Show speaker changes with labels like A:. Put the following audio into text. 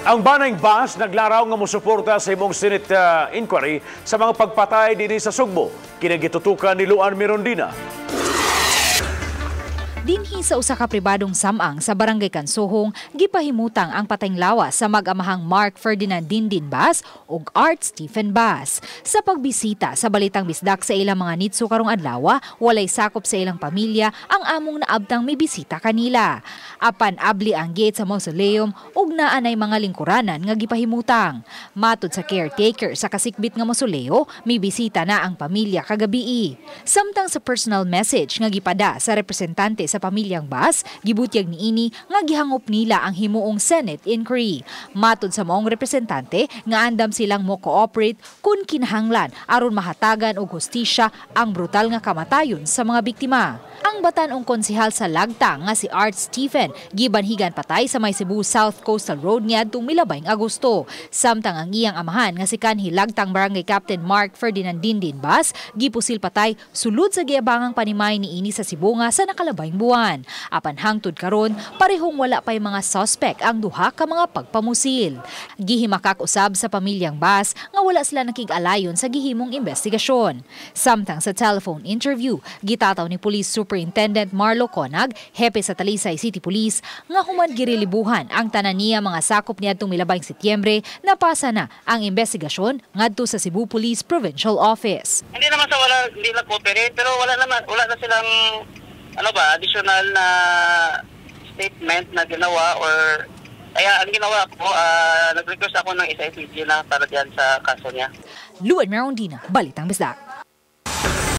A: Ang Banay Baas naglaraw nga mosuporta sa imong Senate inquiry sa mga pagpatay dinhi sa Sugbo. Kini gitutukan ni Luan Mirondina.
B: Dinhi sa usa ka pribadong samang sa Barangay Kansuhong, gipahimutang ang patayng lawas sa mag-amahang Mark Ferdinand Dindin Bas ug Art Stephen Bas. Sa pagbisita sa Balitang Bisdak sa ilang mga nitso karong adlaw, walay sakop sa ilang pamilya ang among naabtang mibisita kanila. Apan abli ang gate sa mausoleum ug naa nay mga lingkuranan nga gipahimutang. Matud sa caretaker sa kasikbit nga mausoleo, mibisita na ang pamilya kagabii. Samtang sa personal message nga gipada sa representante sa pamilyang Bas, gibutyag niini nga gihangop nila ang himuong Senate inquiry. Matud sa maong representante nga andam silang mo cooperate kung kinahanglan aron mahatagan og hustisya ang brutal nga kamatayon sa mga biktima. Ang batan-ong konsehal sa Lagtang nga si Art Stephen gibanhigan patay sa may Cebu South Coastal Road niadtong milabayng Agosto. Samtang ang iyang amahan nga si kanhi Lagtang Barangay Captain Mark Ferdinand Dindin Bas gipusil patay sulod sa giabangang panimay niini sa Sibonga sa nakalabayng buwan. Apan hangtod karon, parehong wala pay mga suspect ang duha ka mga pagpamusil. Gihimakak usab sa pamilyang Bas nga wala sila nakig-alayon sa gihimong investigasyon. Samtang sa telephone interview, gitataw ni Police Superintendent Marlo Conag, hepe sa Talisay City Police, nga human girelibuhan ang tanan niya mga sakop niadtong milabayng Setyembre, napasa na ang investigasyon ngadto sa Cebu Police Provincial Office.
C: Hindi naman sa wala, hindi lang cooperate, pero wala naman, wala na silang ano ba, additional na statement na ginawa or kaya ang ginawa ko, nag-request ako ng SIPG na para diyan sa kaso niya.
B: Luan Merondina, Balitang Bisdak.